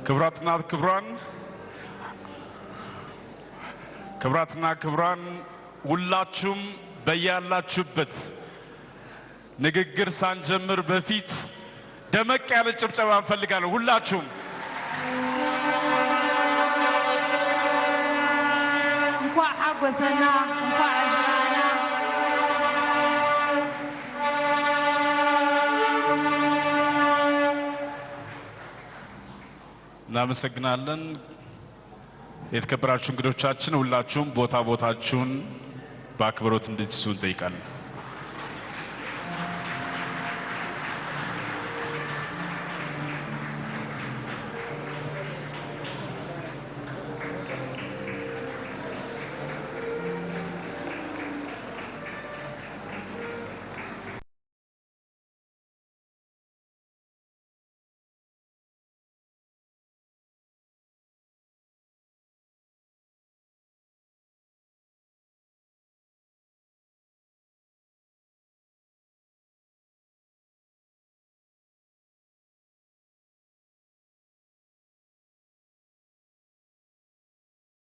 ክቡራትና ክቡራን፣ ክቡራትና ክቡራን፣ ሁላችሁም በያላችሁበት ንግግር ሳንጀምር በፊት ደመቅ ያለ ጭብጨባ እንፈልጋለን። ሁላችሁም እንኳዕ ሓጎሰና፣ እንኳዕ ኣዝናና። እናመሰግናለን። የተከበራችሁ እንግዶቻችን ሁላችሁም ቦታ ቦታችሁን በአክብሮት እንድትይዙ እንጠይቃለን።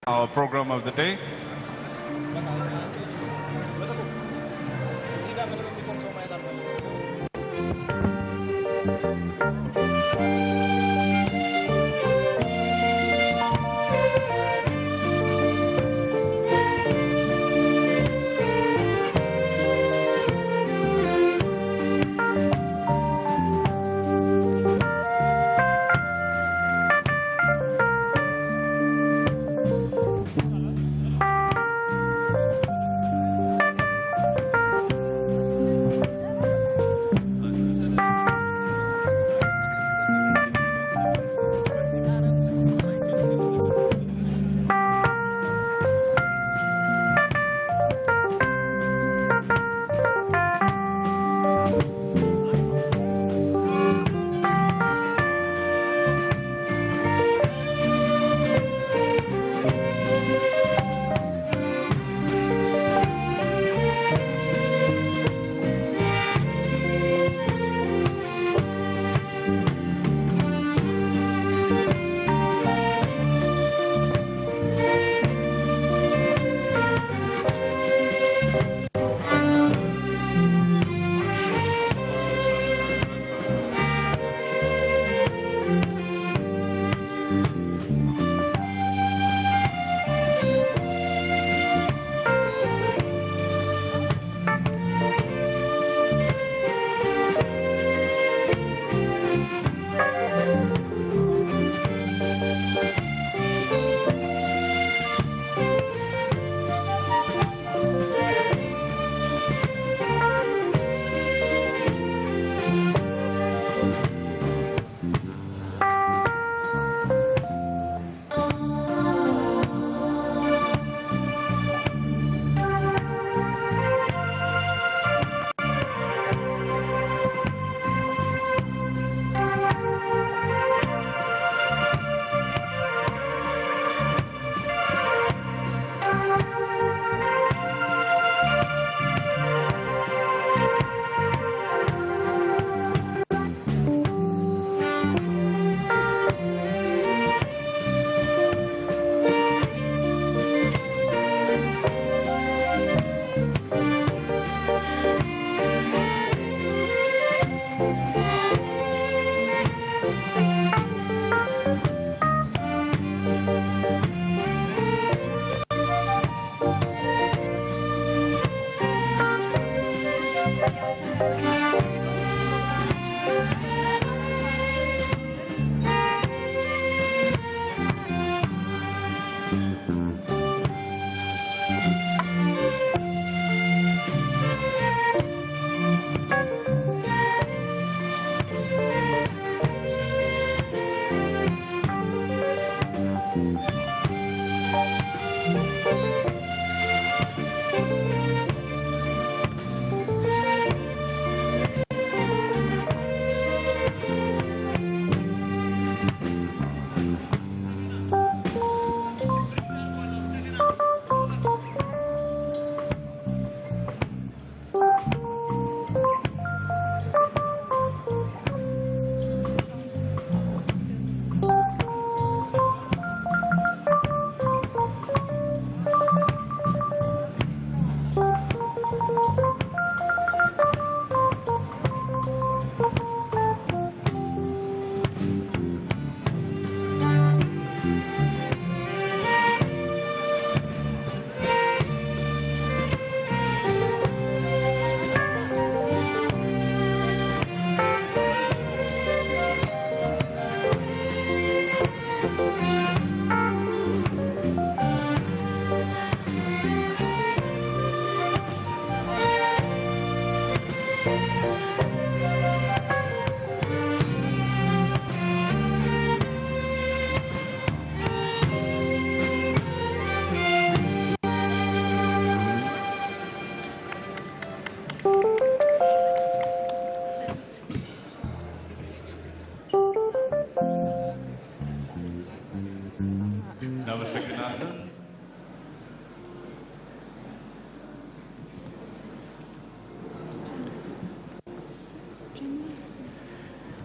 Our program of the day.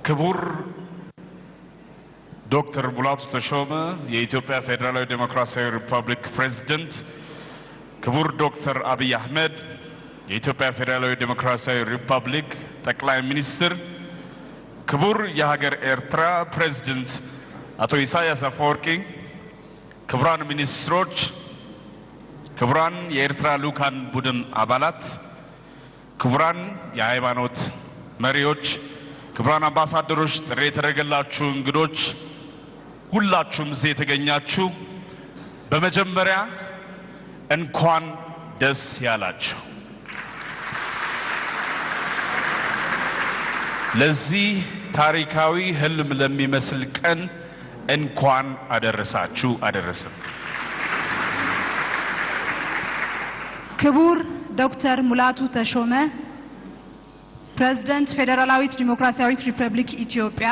ክቡር ዶክተር ሙላቱ ተሾመ፣ የኢትዮጵያ ፌዴራላዊ ዴሞክራሲያዊ ሪፐብሊክ ፕሬዝደንት፣ ክቡር ዶክተር አብይ አህመድ፣ የኢትዮጵያ ፌዴራላዊ ዴሞክራሲያዊ ሪፐብሊክ ጠቅላይ ሚኒስትር፣ ክቡር የሀገር ኤርትራ ፕሬዝደንት አቶ ኢሳያስ አፈወርቂ፣ ክቡራን ሚኒስትሮች፣ ክቡራን የኤርትራ ልዑካን ቡድን አባላት፣ ክቡራን የሃይማኖት መሪዎች፣ ክቡራን አምባሳደሮች፣ ጥሪ የተደረገላችሁ እንግዶች፣ ሁላችሁም እዚህ የተገኛችሁ በመጀመሪያ እንኳን ደስ ያላችሁ። ለዚህ ታሪካዊ ህልም ለሚመስል ቀን እንኳን አደረሳችሁ አደረሰን። ክቡር ዶክተር ሙላቱ ተሾመ፣ ፕሬዝደንት ፌዴራላዊት ዲሞክራሲያዊት ሪፐብሊክ ኢትዮጵያ፣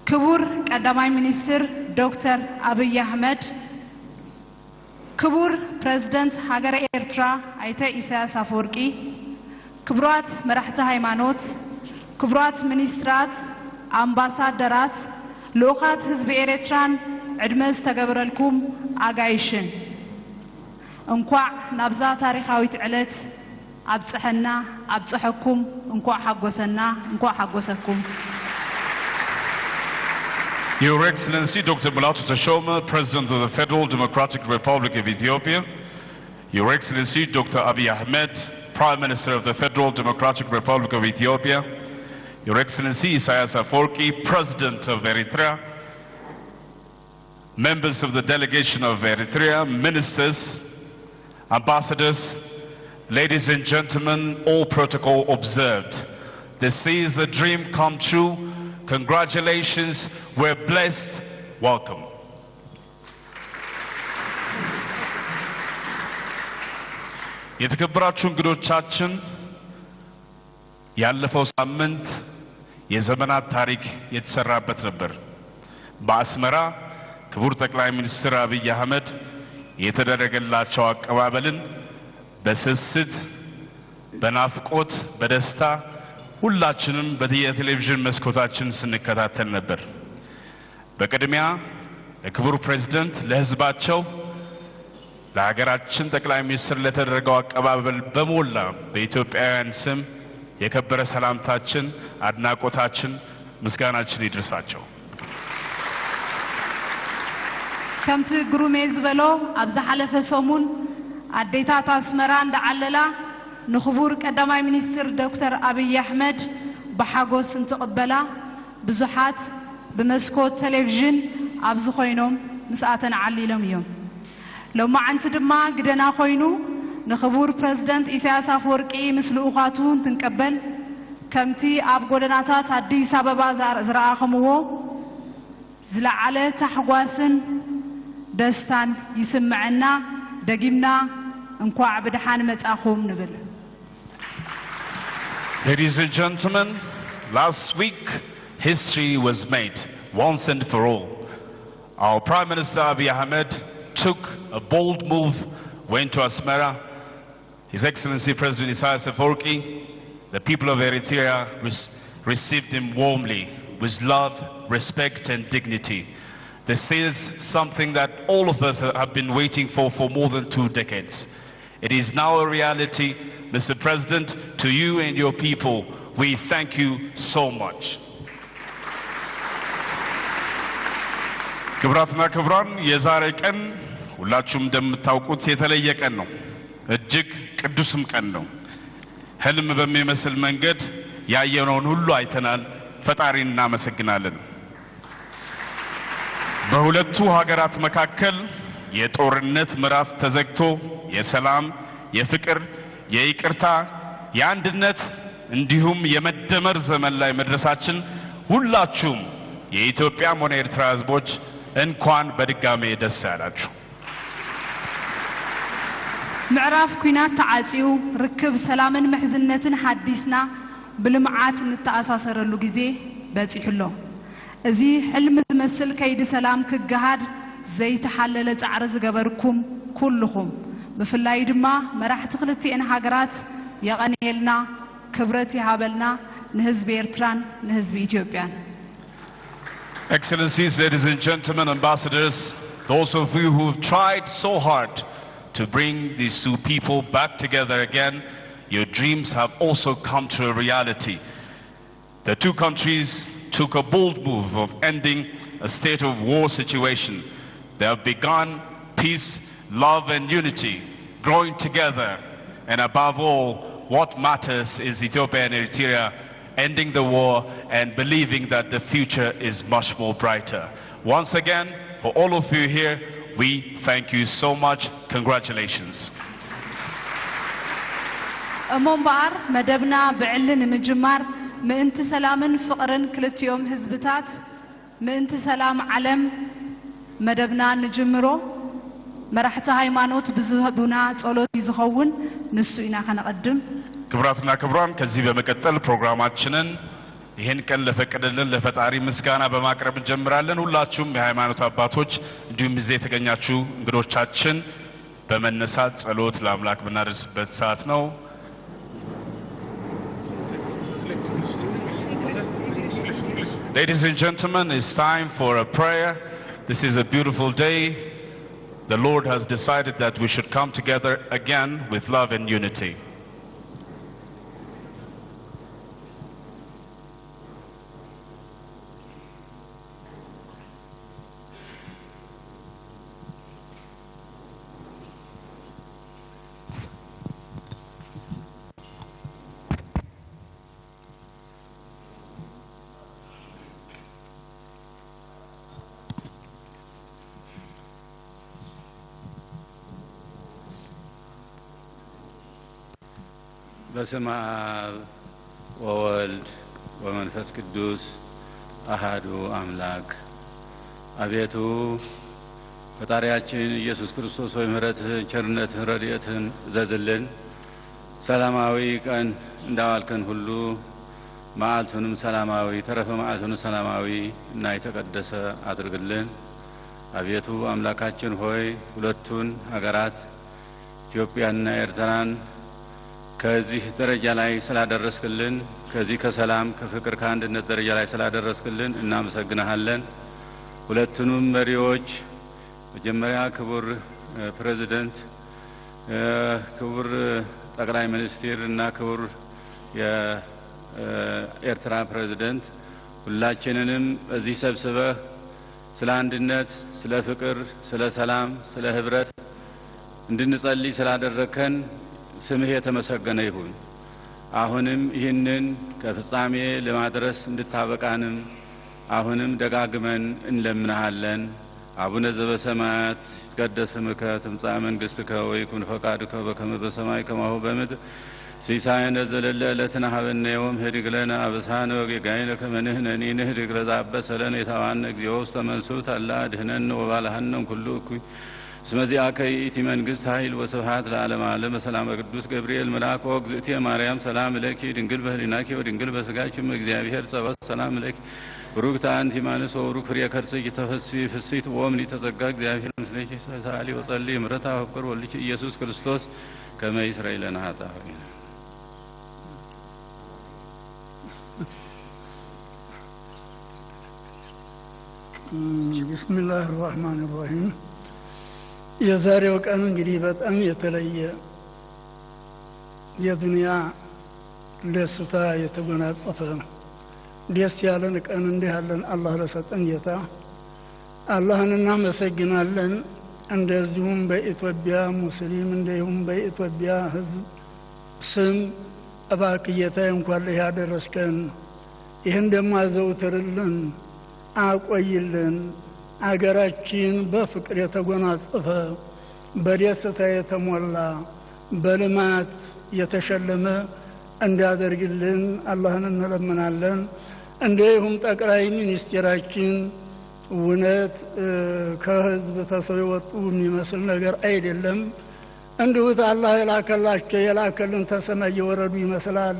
ክቡር ቀዳማይ ሚኒስትር ዶክተር አብይ አህመድ፣ ክቡር ፕሬዝደንት ሃገረ ኤርትራ ኣይተ ኢሳያስ አፈወርቂ፣ ክቡራት መራሕቲ ሃይማኖት፣ ክቡራት ሚኒስትራት፣ ኣምባሳደራት፣ ልኡኻት ህዝቢ ኤርትራን ዕድመ ዝተገበረልኩም ኣጋይሽን፣ እንኳዕ ናብዛ ታሪኻዊት ዕለት ኣብፀሐና ኣብፀሐኩም። እንኳዕ ሓጎሰና፣ እንኳዕ ሓጎሰኩም። Your Excellency Doctor Mulatu Teshome, President of the Federal Democratic Republic of Ethiopia, Your Excellency Doctor Abiy Ahmed, Prime Minister of the Federal Democratic Republic of Ethiopia, Your Excellency Isaias Afwerki, President of Eritrea, members of the delegation of Eritrea, ministers, ambassadors, ladies and gentlemen, all protocol observed. This is a dream come true. Congratulations. We're blessed. Welcome. የተከበራችሁ እንግዶቻችን፣ ያለፈው ሳምንት የዘመናት ታሪክ የተሰራበት ነበር። በአስመራ ክቡር ጠቅላይ ሚኒስትር አብይ አህመድ የተደረገላቸው አቀባበልን በስስት፣ በናፍቆት፣ በደስታ ሁላችንም በየቴሌቪዥን መስኮታችን ስንከታተል ነበር። በቅድሚያ ለክቡር ፕሬዝደንት፣ ለህዝባቸው፣ ለሀገራችን ጠቅላይ ሚኒስትር ለተደረገው አቀባበል በሞላ በኢትዮጵያውያን ስም የከበረ ሰላምታችን፣ አድናቆታችን፣ ምስጋናችን ይድረሳቸው። ከምቲ ግሩሜ ዝበሎ፣ ኣብ ዝሓለፈ ሰሙን ኣዴታት ኣስመራ እንዳዓለላ ንክቡር ቀዳማይ ሚኒስትር ዶክተር ኣብይ ኣሕመድ ብሓጎስ እንትቕበላ ብዙሓት ብመስኮት ቴሌቪዥን ኣብዚ ኮይኖም ምስኣተን ዓሊሎም እዮም። ሎማዓንቲ ድማ ግደና ኮይኑ ንክቡር ፕረዚደንት ኢሳያስ ኣፈወርቂ ምስ ልኡኻቱ እንትንቀበል ከምቲ ኣብ ጎደናታት ኣዲስ ኣበባ ዝኣ- ዝረኣኹምዎ ዝለዓለ ታሕጓስን ደስታን ይስምዐና። ደጊምና እንኳዕ ብደሓን መጻኹም ንብል። Ladies and gentlemen, last week history was made once and for all. Our Prime Minister Abiy Ahmed took a bold move, went to Asmara. His Excellency President Isaias Afwerki, the people of Eritrea res- received him warmly, with love, respect, and dignity. This is something that all of us have been waiting for for more than two decades. It is now a reality, Mister President. To you and your people, we thank you so much. ክቡራትና ክቡራን፣ የዛሬ ቀን ሁላችሁም እንደምታውቁት የተለየ ቀን ነው። እጅግ ቅዱስም ቀን ነው። ህልም በሚመስል መንገድ ያየነውን ሁሉ አይተናል። ፈጣሪን እናመሰግናለን። በሁለቱ ሀገራት መካከል የጦርነት ምዕራፍ ተዘግቶ የሰላም፣ የፍቅር፣ የይቅርታ፣ የአንድነት እንዲሁም የመደመር ዘመን ላይ መድረሳችን ሁላችሁም የኢትዮጵያም ሆነ የኤርትራ ህዝቦች እንኳን በድጋሜ ደስ ያላችሁ። ምዕራፍ ኲናት ተዓጽዩ፣ ርክብ ሰላምን ምሕዝነትን ሓዲስና ብልምዓት እንተኣሳሰረሉ ግዜ በጺሑ ኣሎ። እዚ ሕልሚ ዝመስል ከይዲ ሰላም ክገሃድ ዘይተሓለለ ጻዕሪ ዝገበርኩም ኩልኹም፣ ብፍላይ ድማ መራሕቲ ክልቲኤን ሃገራት የቐንየልና፣ ክብረት ይሃበልና። ንህዝቢ ኤርትራን ንህዝቢ ኢትዮጵያን። Excellencies, ladies and gentlemen, ambassadors, those of you who have tried so hard to bring these two people back together again, your dreams have also come to a reality. The two countries took a bold move of ending a state of war situation. They have begun peace, love, and unity, growing together. And above all, what matters is Ethiopia and Eritrea ending the war and believing that the future is much more brighter. Once again, for all of you here, we thank you so much. Congratulations. እሞ እምበኣር መደብና ብዕሊ ንምጅማር ምእንቲ ሰላምን ፍቕርን ክልቲኦም ህዝብታት ምእንቲ ሰላም ዓለም መደብና ንጅምሮ። መራሕቲ ሃይማኖት ብዝህቡና ጸሎት እዩ ዝኸውን፣ ንሱ ኢና ከነቐድም። ክቡራትና ክቡራን፣ ከዚህ በመቀጠል ፕሮግራማችንን ይህን ቀን ለፈቀደልን ለፈጣሪ ምስጋና በማቅረብ እንጀምራለን። ሁላችሁም የሃይማኖት አባቶች እንዲሁም እዚህ የተገኛችሁ እንግዶቻችን በመነሳት ጸሎት ለአምላክ የምናደርስበት ሰዓት ነው። Ladies and gentlemen, it's time for a prayer. This is a beautiful day. The Lord has decided that we should come together again with love and unity. በስመ አብ ወወልድ ወመንፈስ ቅዱስ አሃዱ አምላክ። አቤቱ ፈጣሪያችን ኢየሱስ ክርስቶስ ሆይ፣ ምሕረትህን ቸርነትህን ረድኤትህን እዘዝልን። ሰላማዊ ቀን እንዳዋልከን ሁሉ መዓልቱንም ሰላማዊ፣ ተረፈ መዓልቱንም ሰላማዊ እና የተቀደሰ አድርግልን። አቤቱ አምላካችን ሆይ፣ ሁለቱን ሀገራት ኢትዮጵያንና ኤርትራን ከዚህ ደረጃ ላይ ስላደረስክልን፣ ከዚህ ከሰላም ከፍቅር ከአንድነት ደረጃ ላይ ስላደረስክልን እናመሰግንሃለን። ሁለቱንም መሪዎች መጀመሪያ ክቡር ፕሬዚደንት፣ ክቡር ጠቅላይ ሚኒስትር እና ክቡር የኤርትራ ፕሬዚደንት፣ ሁላችንንም እዚህ ሰብስበህ ስለ አንድነት፣ ስለ ፍቅር፣ ስለ ሰላም፣ ስለ ህብረት እንድንጸልይ ስላደረግከን ስምህ የተመሰገነ ይሁን። አሁንም ይህንን ከፍጻሜ ለማድረስ እንድታበቃንም አሁንም ደጋግመን እንለምንሃለን። አቡነ ዘበሰማያት ይትቀደስ ስምከ ትምጻእ መንግስትከ ወይኩን ፈቃድከ በከመ በሰማይ ከማሁ በምድር። ሲሳየነ ዘለለ ዕለትነ ሀበነ ዮም ህድግ ለነ አበሳነ ወጌጋየነ ከመ ንሕነኒ ንህድግ ለዘአበሰ ለነ። ኢታብአነ እግዚኦ ውስተ መንሱት አላ አድህነነ ወባልሐነ እምኩሉ እኩይ። እስመ ዚአከ ይእቲ መንግስት ኃይል ወስብሐት ለዓለመ ዓለም። በሰላመ ቅዱስ ገብርኤል መልአክ ኦ እግዝእትየ ማርያም ሰላም ለኪ ድንግል በህሊናኪ ወድንግል በስጋኪ እም እግዚአብሔር ጸባኦት ሰላም ለኪ። ብሩክት አንቲ ማንስ ወብሩክ ፍሬ ከርስኪ ተፈሲ ፍሲት ኦም ሊተጸጋ እግዚአብሔር ምስሌኪ። ሰአሊ ወጸሊ ምረታ ወፍቅር ወልድኪ ኢየሱስ ክርስቶስ ከመ ይስረይ ለነ ኃጣውኢነ። ብስሚላህ ራህማን ራሂም። የዛሬው ቀን እንግዲህ በጣም የተለየ የዱንያ ደስታ የተጎናጸፈ ደስ ያለን ቀን እንዲህ ያለን አላህ ለሰጠን ጌታ አላህን እናመሰግናለን። እንደዚሁም በኢትዮጵያ ሙስሊም እንዲሁም በኢትዮጵያ ህዝብ ስም እባክህ ጌታዬ እንኳን ለዚህ አደረስከን፣ ይህን ደግሞ አዘውትርልን፣ አቆይልን። አገራችን በፍቅር የተጎናጸፈ፣ በደስታ የተሞላ፣ በልማት የተሸለመ እንዲያደርግልን አላህን እንለምናለን። እንዲሁም ጠቅላይ ሚኒስትራችን እውነት ከህዝብ ተሰው የወጡ የሚመስል ነገር አይደለም። እንዲሁ አላህ የላከላቸው የላከልን ተሰማይ የወረዱ ይመስላል።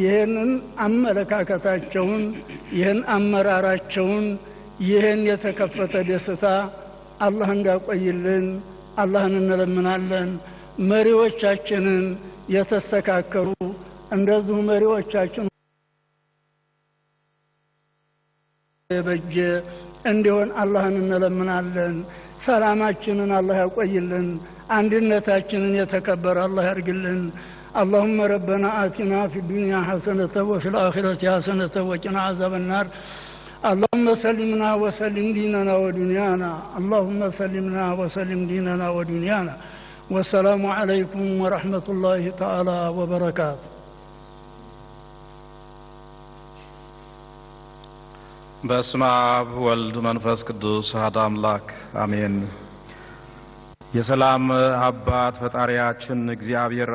ይህንን አመለካከታቸውን ይህን አመራራቸውን ይህን የተከፈተ ደስታ አላህ እንዲያቆይልን አላህን እንለምናለን። መሪዎቻችንን የተስተካከሉ እንደዚሁ መሪዎቻችን የበጀ እንዲሆን አላህን እንለምናለን። ሰላማችንን አላህ ያቆይልን። አንድነታችንን የተከበረ አላህ ያርግልን። اللهم ربنا آتنا في الدنيا حسنة وفي الآخرة حسنة وقنا عذاب النار. اللهم سلمنا وسلم ديننا ودنيانا. اللهم سلمنا وسلم ديننا ودنيانا. والسلام عليكم ورحمة الله تعالى وبركاته. በስመ አብ ወልድ መንፈስ ቅዱስ አሐዱ አምላክ አሜን። የሰላም አባት ፈጣሪያችን እግዚአብሔር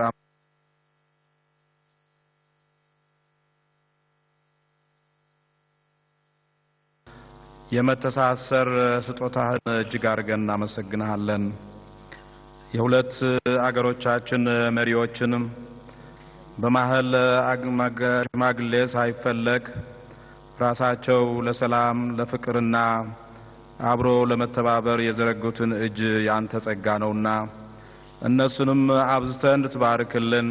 የመተሳሰር ስጦታህን እጅግ አድርገን እናመሰግንሃለን። የሁለት አገሮቻችን መሪዎችንም በማህል አግ- ማገ- ሽማግሌ ሳይፈለግ ራሳቸው ለሰላም ለፍቅርና አብሮ ለመተባበር የዘረጉትን እጅ ያንተ ጸጋ ነውና እነሱንም አብዝተህ እንድትባርክልን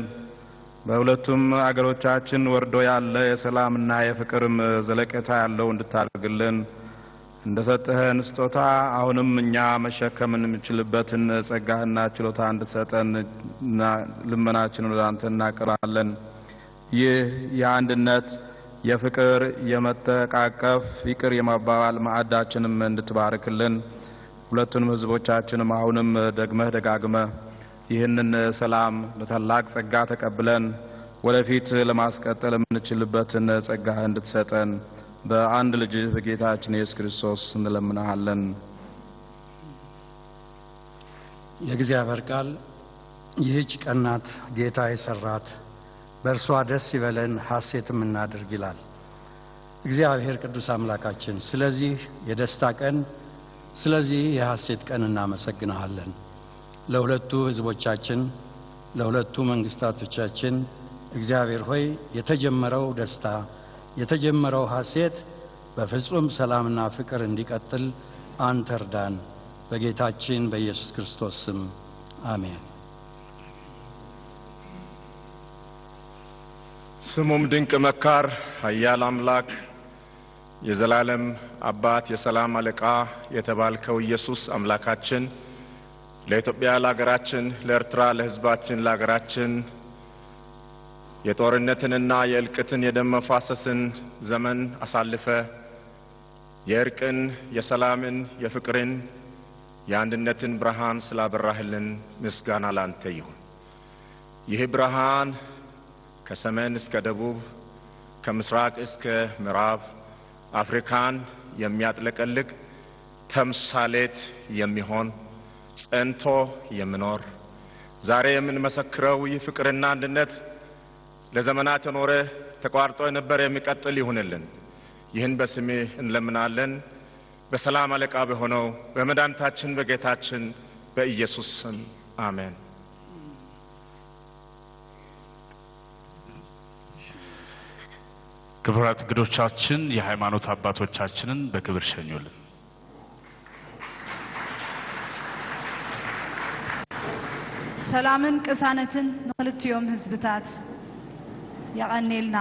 በሁለቱም አገሮቻችን ወርዶ ያለ የሰላምና የፍቅርም ዘለቄታ ያለው እንድታደርግልን እንደሰጠህን ስጦታ አሁንም እኛ መሸከም የምንችልበትን ጸጋህና ችሎታ እንድትሰጠን እና ልመናችንን ወደ አንተ እናቀርባለን። ይህ የአንድነት፣ የፍቅር፣ የመተቃቀፍ፣ ይቅር የመባባል ማዕዳችንም እንድትባርክልን ሁለቱንም ህዝቦቻችንም አሁንም ደግመህ ደጋግመህ ይህንን ሰላም በታላቅ ጸጋ ተቀብለን ወደፊት ለማስቀጠል የምንችልበትን ጸጋ እንድትሰጠን በአንድ ልጅ በጌታችን ኢየሱስ ክርስቶስ እንለምንሃለን። የእግዚአብሔር ቃል «ይህች ቀን ናት ጌታ የሰራት፣ በእርሷ ደስ ይበለን ሐሴትም እናድርግ» ይላል። እግዚአብሔር ቅዱስ አምላካችን ስለዚህ የደስታ ቀን፣ ስለዚህ የሐሴት ቀን እናመሰግንሃለን። ለሁለቱ ህዝቦቻችን፣ ለሁለቱ መንግስታቶቻችን እግዚአብሔር ሆይ የተጀመረው ደስታ፣ የተጀመረው ሐሴት በፍጹም ሰላምና ፍቅር እንዲቀጥል አንተ እርዳን። በጌታችን በኢየሱስ ክርስቶስ ስም አሜን። ስሙም ድንቅ መካር፣ ኃያል አምላክ፣ የዘላለም አባት፣ የሰላም አለቃ የተባልከው ኢየሱስ አምላካችን ለኢትዮጵያ፣ ለሀገራችን፣ ለኤርትራ፣ ለህዝባችን፣ ለሀገራችን የጦርነትንና የእልቅትን የደም መፋሰስን ዘመን አሳልፈ የእርቅን፣ የሰላምን፣ የፍቅርን፣ የአንድነትን ብርሃን ስላበራህልን ምስጋና ላንተ ይሁን። ይህ ብርሃን ከሰሜን እስከ ደቡብ፣ ከምስራቅ እስከ ምዕራብ አፍሪካን የሚያጥለቀልቅ፣ ተምሳሌት የሚሆን፣ ጸንቶ የሚኖር፣ ዛሬ የምንመሰክረው ይህ ፍቅርና አንድነት ለዘመናት የኖረ፣ ተቋርጦ የነበረ የሚቀጥል ይሁንልን። ይህን በስምህ እንለምናለን፣ በሰላም አለቃ በሆነው በመድኃኒታችን በጌታችን በኢየሱስ ስም አሜን። ክቡራት እንግዶቻችን፣ የሃይማኖት አባቶቻችንን በክብር ሸኙልን። ሰላምን ቅሳነትን ንኽልቲኦም ህዝብታት የቐኔልና።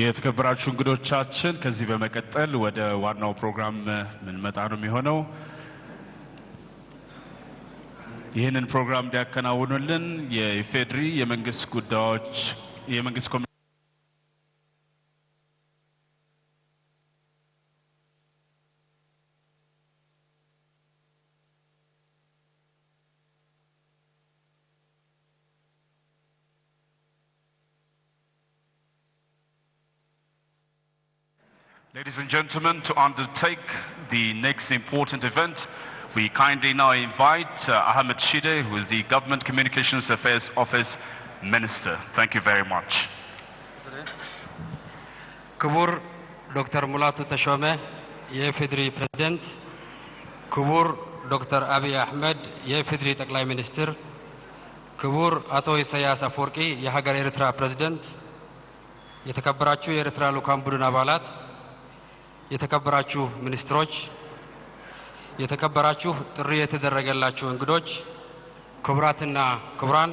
የተከበራችሁ እንግዶቻችን፣ ከዚህ በመቀጠል ወደ ዋናው ፕሮግራም ምንመጣ ነው የሚሆነው። ይህንን ፕሮግራም እንዲያከናውኑልን የኢፌድሪ የመንግስት ጉዳዮች የመንግስት ኮሚ- Ladies and gentlemen, to undertake the next important event, we kindly now invite uh, Ahmed Shide, who is the Government Communications Affairs Office Minister. Thank you very much. ክቡር ዶክተር ሙላቱ ተሾመ የኢፌዴሪ ፕሬዝደንት፣ ክቡር ዶክተር አብይ አህመድ የኢፌዴሪ ጠቅላይ ሚኒስትር፣ ክቡር አቶ ኢሳያስ አፈወርቂ የሀገር ኤርትራ ፕሬዝደንት፣ የተከበራችሁ የኤርትራ ልዑካን ቡድን አባላት፣ የተከበራችሁ ሚኒስትሮች፣ የተከበራችሁ ጥሪ የተደረገላችሁ እንግዶች፣ ክቡራትና ክቡራን፣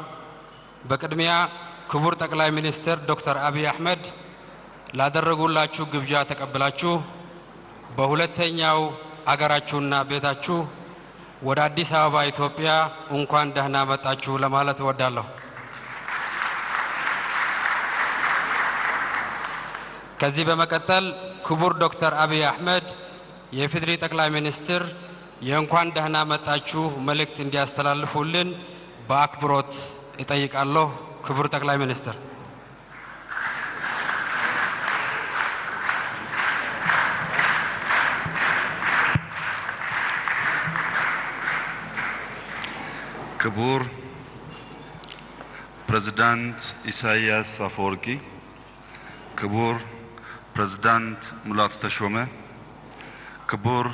በቅድሚያ ክቡር ጠቅላይ ሚኒስትር ዶክተር አብይ አህመድ ላደረጉላችሁ ግብዣ ተቀብላችሁ በሁለተኛው አገራችሁና ቤታችሁ ወደ አዲስ አበባ ኢትዮጵያ እንኳን ደህና መጣችሁ ለማለት እወዳለሁ። ከዚህ በመቀጠል ክቡር ዶክተር አብይ አህመድ የኢፌዴሪ ጠቅላይ ሚኒስትር የእንኳን ደህና መጣችሁ መልእክት እንዲያስተላልፉልን በአክብሮት እጠይቃለሁ። ክቡር ጠቅላይ ሚኒስትር። ክቡር ፕሬዝዳንት ኢሳያስ አፈወርቂ፣ ክቡር ፕሬዝዳንት ሙላቱ ተሾመ፣ ክቡር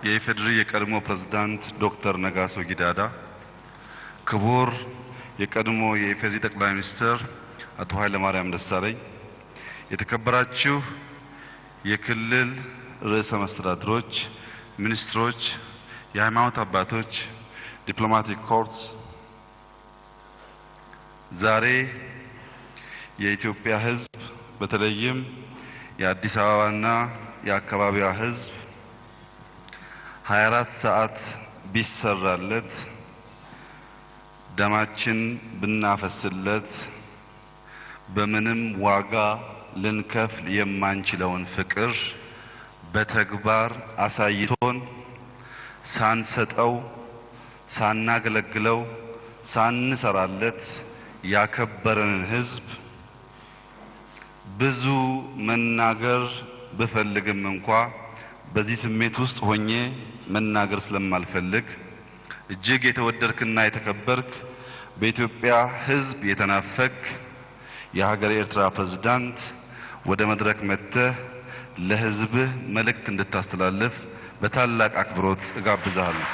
የኢፌዴሪ የቀድሞ ፕሬዝዳንት ዶክተር ነጋሶ ጊዳዳ፣ ክቡር የቀድሞ የኢፌዴሪ ጠቅላይ ሚኒስትር አቶ ኃይለማርያም ደሳለኝ፣ የተከበራችሁ የክልል ርዕሰ መስተዳድሮች፣ ሚኒስትሮች፣ የሃይማኖት አባቶች፣ ዲፕሎማቲክ ኮርስ፣ ዛሬ የኢትዮጵያ ሕዝብ በተለይም የአዲስ አበባና የአካባቢዋ ሕዝብ ሃያ አራት ሰዓት ቢሰራለት፣ ደማችን ብናፈስለት፣ በምንም ዋጋ ልንከፍል የማንችለውን ፍቅር በተግባር አሳይቶን፣ ሳንሰጠው፣ ሳናገለግለው፣ ሳንሰራለት ያከበረንን ሕዝብ ብዙ መናገር ብፈልግም እንኳ በዚህ ስሜት ውስጥ ሆኜ መናገር ስለማልፈልግ፣ እጅግ የተወደድክና የተከበርክ፣ በኢትዮጵያ ሕዝብ የተናፈክ የሀገረ ኤርትራ ፕሬዝዳንት፣ ወደ መድረክ መጥተህ ለሕዝብህ መልእክት እንድታስተላልፍ በታላቅ አክብሮት እጋብዝሃለሁ።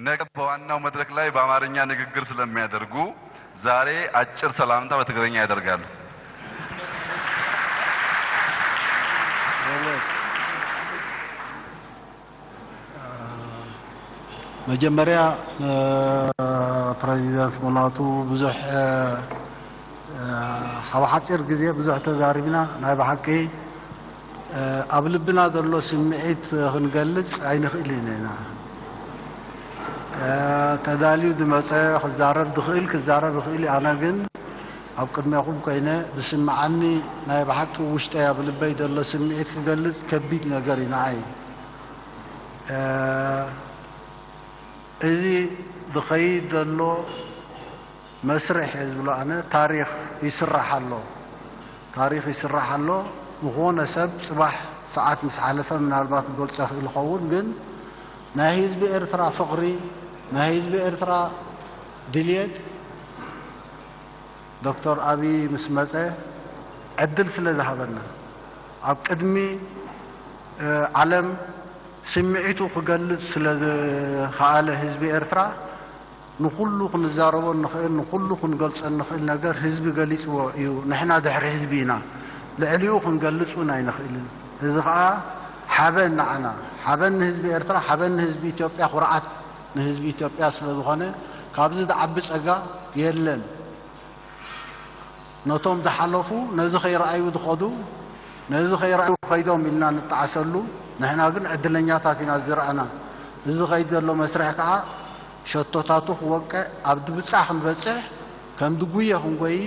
ነገ በዋናው መድረክ ላይ በአማርኛ ንግግር ስለሚያደርጉ ዛሬ አጭር ሰላምታ በትግርኛ ያደርጋሉ። መጀመርያ ንፕረዚደንት ሙላቱ ብዙሕ ኣብ ሓፂር ግዜ ብዙሕ ተዛሪብና። ናይ ብሓቂ ኣብ ልብና ዘሎ ስምዒት ክንገልፅ ኣይንኽእልን ኢና። ተዳልዩ ዝመፀ ክዛረብ ዝኽእል ክዛረብ ይኽእል እዩ። ኣነ ግን ኣብ ቅድሜኹም ኮይነ ዝስምዓኒ ናይ ብሓቂ ውሽጠይ ኣብ ልበይ ዘሎ ስምዒት ክገልፅ ከቢድ ነገር እዩ ንዓይ። እዚ ዝኸይድ ዘሎ መስርሕ እየ ዝብሎ ኣነ። ታሪኽ ይስራሕ ኣሎ፣ ታሪኽ ይስራሕ ኣሎ። ዝኾነ ሰብ ፅባሕ ሰዓት ምስ ሓለፈ ምናልባት ክገልፆ ይኽእል ይኸውን፣ ግን ናይ ህዝቢ ኤርትራ ፍቕሪ፣ ናይ ህዝቢ ኤርትራ ድልየት ዶክተር ኣብይ ምስ መጸ ዕድል ስለ ዝሃበና፣ ኣብ ቅድሚ ዓለም ስምዒቱ ክገልጽ ስለ ዝኸኣለ ህዝቢ ኤርትራ፣ ንኹሉ ክንዛረቦ እንኽእል፣ ንኹሉ ክንገልጾ እንኽእል ነገር ህዝቢ ገሊጽዎ እዩ። ንሕና ድሕሪ ህዝቢ ኢና። ልዕሊኡ ክንገልጽ እውን ኣይንኽእልን። እዚ ኸኣ ሓበን ንዓና፣ ሓበን ንህዝቢ ኤርትራ፣ ሓበን ንህዝቢ ኢትዮጵያ፣ ኩርዓት ንህዝቢ ኢትዮጵያ ስለ ዝኾነ ካብዚ ዝዓቢ ጸጋ የለን። ነቶም ዝሓለፉ ነዚ ከይረኣዩ ዝኸዱ፣ ነዚ ከይረኣዩ ከይዶም ኢልና ንጠዓሰሉ። ንሕና ግን ዕድለኛታት ኢና ዝረኣና። እዚ ከይድ ዘሎ መስርሕ ከኣ ሸቶታቱ ክወቅዕ፣ ኣብ ድብጻ ክንበጽሕ፣ ከም ድጉየ ክንጎይ፣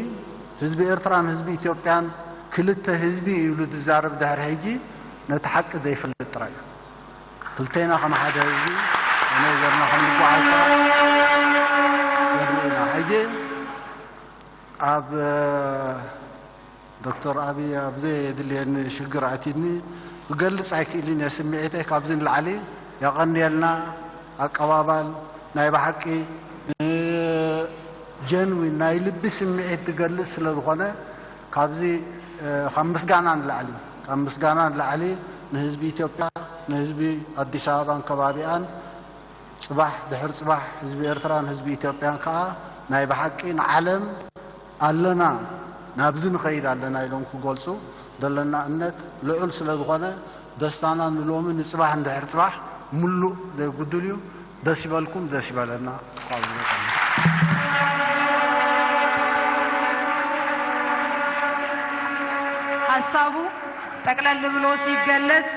ህዝቢ ኤርትራን ህዝቢ ኢትዮጵያን ክልተ ህዝቢ እዩ ኢሉ ዝዛረብ ድሕሪ ሕጂ ነቲ ሓቂ ዘይፈልጥ ጥራይ እዩ። ክልቴና ከም ሓደ ህዝቢ፣ ከመይ ጌርና ከም ንጓዓዝ ከኣ ንርኢ ኢና። ሕጂ ኣብ ዶክተር ኣብይ ኣብ ዘየድልየኒ ሽግር ኣእትዩኒ፣ ክገልጽ ኣይክእልን እየ ስምዒተይ። ካብዚ ንላዕሊ የቐንየልና። ኣቀባባል ናይ ብሓቂ ጀንዊን ናይ ልቢ ስምዒት ዝገልጽ ስለ ዝኾነ፣ ካብዚ ካብ ምስጋና ንላዕሊ ካብ ምስጋና ንላዕሊ ንህዝቢ ኢትዮጵያ፣ ንህዝቢ ኣዲስ ኣበባን ከባቢኣን፣ ጽባሕ ድሕር ጽባሕ ህዝቢ ኤርትራን ህዝቢ ኢትዮጵያን ከኣ ናይ ብሓቂ ንዓለም ኣለና፣ ናብዚ ንኸይድ ኣለና ኢሎም ክገልጹ ዘለና እምነት ልዑል ስለ ዝኾነ፣ ደስታና ንሎሚ ንጽባሕ ንድሕር ጽባሕ ምሉእ ዘይጉድል እዩ። ደስ ይበልኩም፣ ደስ ይበለና። ሀሳቡ ጠቅለል ብሎ ሲገለጽ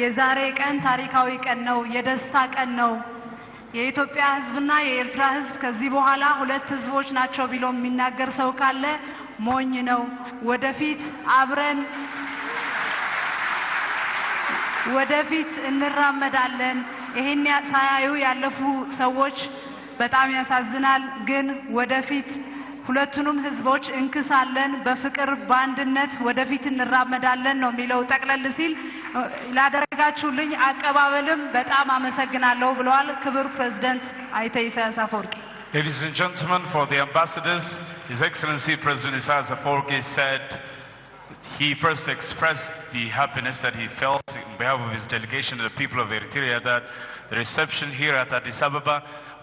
የዛሬ ቀን ታሪካዊ ቀን ነው፣ የደስታ ቀን ነው። የኢትዮጵያ ህዝብና የኤርትራ ህዝብ ከዚህ በኋላ ሁለት ህዝቦች ናቸው ቢሎ የሚናገር ሰው ካለ ሞኝ ነው። ወደፊት አብረን ወደፊት እንራመዳለን። ይሄን ሳያዩ ያለፉ ሰዎች በጣም ያሳዝናል። ግን ወደፊት ሁለቱንም ህዝቦች እንክሳለን፣ በፍቅር በአንድነት ወደፊት እንራመዳለን ነው የሚለው። ጠቅለል ሲል ላደረጋችሁልኝ አቀባበልም በጣም አመሰግናለሁ ብለዋል ክቡር ፕሬዝደንት አይተ ኢሳያስ አፈወርቂ። Ladies and gentlemen, for the ambassadors, His Excellency President Isaias Afwerki said he first expressed the happiness that he felt in behalf of his delegation and the people of Eritrea that the reception here at Addis Ababa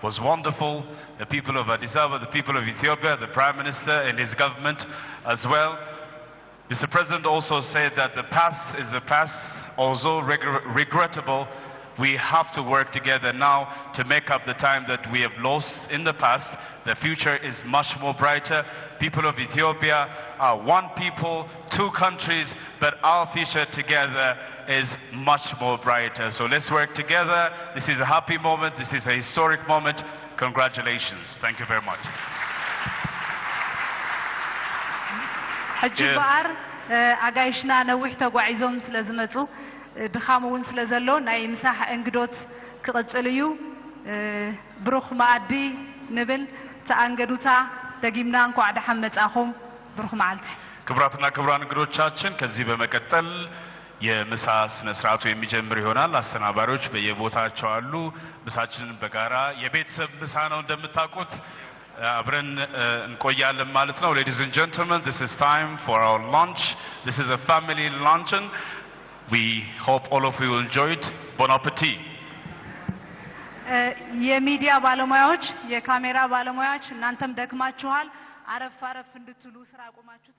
was wonderful. The people of Addis Ababa, the people of Ethiopia, the Prime Minister and his government as well. Mister President also said that the past is the past, although regr- regrettable, we have to work together now to make up the time that we have lost in the past. The future is much more brighter. People of Ethiopia are one people, two countries, but our future together is much more brighter. So let's work together. This is a happy moment. This is a historic moment. Congratulations. Thank you very much. ሕጂ እምበኣር ኣጋይሽና ነዊሕ ተጓዒዞም ስለ ዝመፁ ድኻም እውን ስለ ዘሎ ናይ ምሳሕ እንግዶት ክቕፅል እዩ። ብሩኽ መኣዲ ንብል። ተኣንገዱታ ደጊምና እንኳዕ ደሓን መጻኹም። ብሩኽ መዓልቲ። ክቡራትና ክቡራን እንግዶቻችን ከዚህ በመቀጠል የምሳ ስነ ስርዓቱ የሚጀምር ይሆናል። አስተናባሪዎች በየቦታቸው አሉ። ምሳችንን በጋራ የቤተሰብ ምሳ ነው እንደምታውቁት አብረን እንቆያለን ማለት ነው። Ladies and gentlemen, this is time for our lunch. This is a family luncheon. We hope all of you will enjoy it. Bon appetit. የሚዲያ ባለሙያዎች፣ የካሜራ ባለሙያዎች እናንተም ደክማችኋል። አረፍ አረፍ እንድትሉ ስራ አቁማችሁ